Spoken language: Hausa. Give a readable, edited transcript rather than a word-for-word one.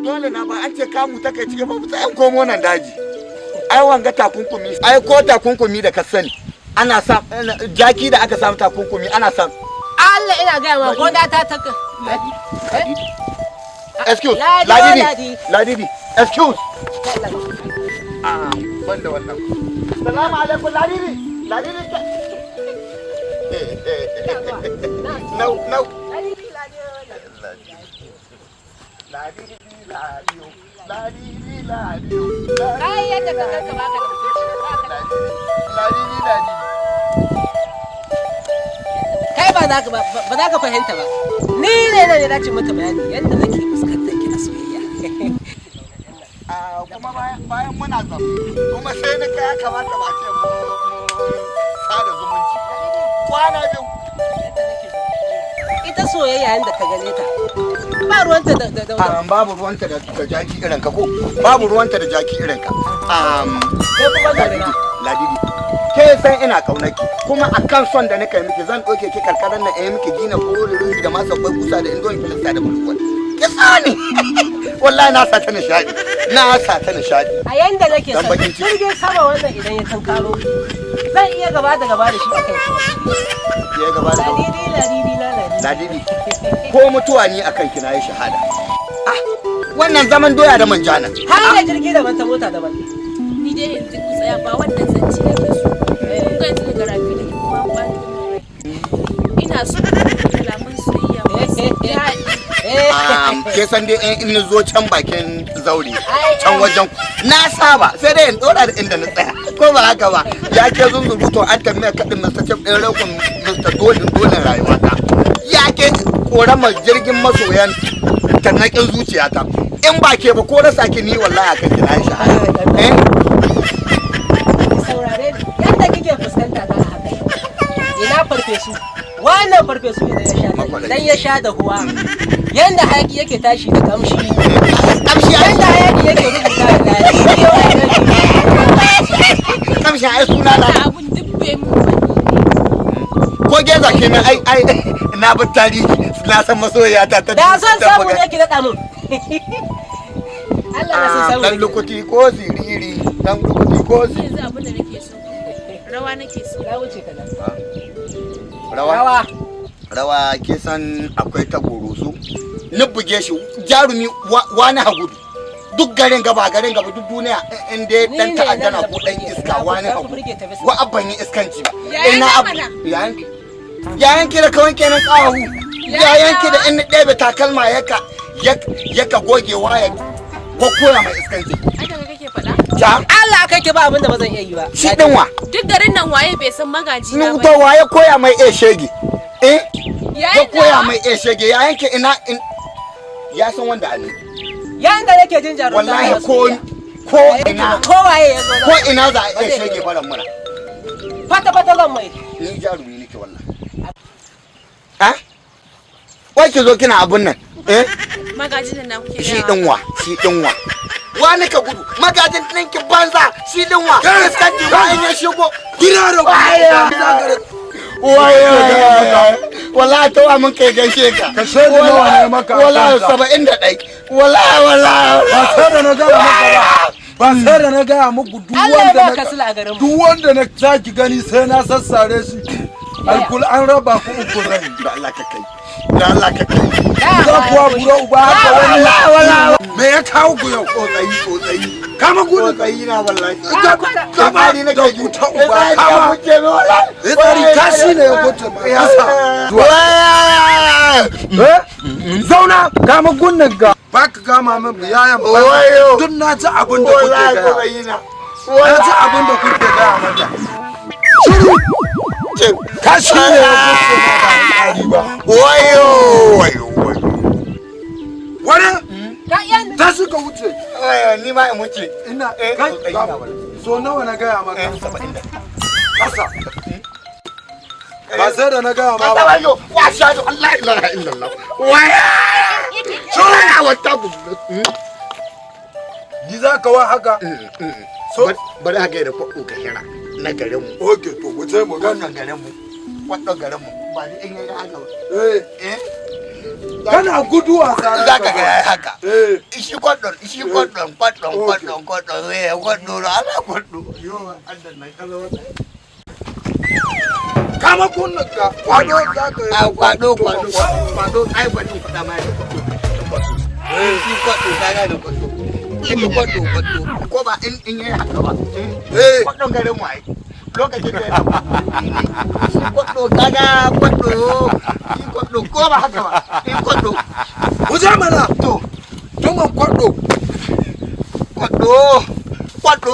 Dole na ba an ce kamu ta kai cike ba sai in komo nan daji. Ai wanga takunkumi, ai ko takunkumi da ka sani ana sa jaki da aka samu takunkumi ana sa. Allah ina gaya ma gona ta ta. Excuse. Ladi, Ladidi. Ladi. Ladidi. Excuse. Ah, banda wannan. Salamu alaikum Ladidi. Ladidi. No, no. Ladidi, ladiyo. Ladidi, ladiyo. Kai yadda ka kanka baka da mutunci, baka da Ladidi, ladidi. Kai ba za ka ba za ka fahimta ba. Ni ne na ne dace mata bayani yadda nake fuskantar ki a soyayya. Ah, kuma bayan muna zama kuma sai na kai ya kamata ba ce mu sada zumunci. Kwana biyu. Ita soyayya yadda ka gane ta ba ruwanta da Babu ruwanta da jaki irin ka ko? Babu ruwanta da jaki irin ka. Ko kuma da Ladidi, Ladidi. Ke san ina kaunaki kuma akan son da nika miki zan ɗauke ki karkarar na yi miki gina kore ruhi da masa kwai kusa da indomi filista da bulkwai. Ki sani. Wallahi na sa ta nishadi. Na sa ta nishadi. A yanda nake Dan son bakin ciki. jirgin sama wannan idan ya tankaro zan iya gaba da gaba da shi akan Ya gaba da gaba. Ladidi, ladidi, na ladidi. Ladidi, ko mutuwa ni akan ki na yi shahada. Ah, wannan zaman doya da manjana. Har da jirgi daban ta mota daban. Ni dai yanzu ku tsaya ba wannan zance nake so. Kun ga yanzu daga rafi nake kuma an bani rai. Ina so kalaman soyayya masu daɗi. Ke san dai in zo can bakin zaure, can wajen na saba sai dai in dora da inda na tsaya. Ko ba haka ba? Ya ke zunzuruto an tambaya kaɗin Mr. Chef ɗin rakon Mr. Dolin dolin rayuwata. Ya ke korama jirgin masoyan tarnaƙin zuciyata. In ba ke ba ko rasa ki ni wallahi akan ki na yi shahada. Eh? Saurare ni, yadda kike fuskanta ta haka. Ina farfesu. Wannan farfesu idan ya sha idan ya sha da huwa. Yanda hayaki yake tashi da kamshi. Kamshi ai Yanda hayaki yake rubuta da kamshi ai suna na. Wannan abun duk bai mun ba ni. Ko geza ke min ai ai na bi tarihi na san masoyiya ta ta Da son samu ne ki daɗa mun. Allah na son samu. Dan lukuti ko siriri, dan lukuti ko Ni siriri. yanzu abun da nake so. Rawa nake so. Na wuce kaɗan. Rawa. Rawa. Rawa ke san akwai ta goroso. Ni buge shi jarumi wani hagudu. Duk garin gaba garin gaba duk duniya in dai Ni dan ne ta'adda nan na da ko dan burge ta. iska wani Na hagu. burge ta bisa. Wa abban yi iskanci ba. Yayan Ina na ab mana. yayanki. Yayanki da kawai kenan kawahu. Yayanki da in ɗebe takalma yaka yaka gogewa ya ko koya mai iskanci. Ai daga kake faɗa? Ja Allah kai ki ba abin da ba zan iya yi ba. shi din wa. Duk garin nan waye bai san magaji na Ni ba. to wa ya koya mai e shege. Eh? Ya Yayan koya nawa? mai e shege yayanki ina in ya san wanda Ali. Yanda nake jin jarumta. Wallahi ko ko ina ko waye ya zo. ko ina za a iya shege faran mura. Fata fata zan mai. Ni jarumi nake wallahi. Ha? Wai ki zo kina abun nan. Eh? Magajin nan na kuke Shi gaya. din wa, shi din wa. Wani ka gudu, magajin ɗinki banza, shi din wa. Iskanci ba in ya shigo. Kiraro Waye, wallahi to mun kai gaishe ka. Ka shaida nawa ne maka a Wallahi kanka. 71. Wallahi wallahi. Ba sai da na gaya maka ba. Ba sai da na gaya muku duk Allah ya wanda ba na ka sula a garin mu. duk wanda na saki gani sai na sassare shi. Alkul an raba ku uku zan yi. Da Allah ka kai. Da Allah ka kai. Za kuwa buro uba haka wani. Wallahi wallahi. Me ya kawo ku yau? Tsotsayi tsotsayi. Kama gudu. Tsotsayi na wallahi. Kama da buta uba kama. Tsari Kashi ne ya goce ma. Kasa. Eh? Zauna kama gunnan ga. Ba ka gama min yayan ba. Wayo. Duk na ci abin da kuke Wallahi gaya. tsotsayi na. Na ci abin da kuke gaya mata. Shiru. Kashi ne ya goce ma ba tsari ba. Wayo wayo wayo. Wani Ka yan ta suka wuce. Wayo ni ma in wuce. Ina Eh, kai tsotsayi na wallahi. so nawa na gaya maka. 71. Kasa. Ba sai da na gaya ma ba. Wayo wa shahadu Allah ilaha illallah. Waya. Shura wata Ni za ka wa haka. So bari haka da kwaɗo ka hira na garin mu. okay to wuce mu gani. Wannan garin mu. Kwaɗo garin mu. Ba ni in yi haka ba. Eh Eh? Kana guduwa Za za ka ga yayi haka. Eh. Shi kwadon, shi kwadon, kwadon, Okay. kwadon, kwadon, eh, kwadon, ana kwadon. Yo, Allah na kaza wata. Kama kunnen ka. Kwado za ka yi. A kwado, kwado, kwado, ai gwanin faɗa ma ya kwado. Shi kwado, ka gane kwado. Ita kwado, kwado, ko ba in yayi haka ba. Eh. Kwadon garin mu ai. Lokacin da yana shi kwado, kaga kwado, shi kwado, ko ba haka ba. Shi kwado, Ku je mana. To, Tuman kwado. Kwado, kwado.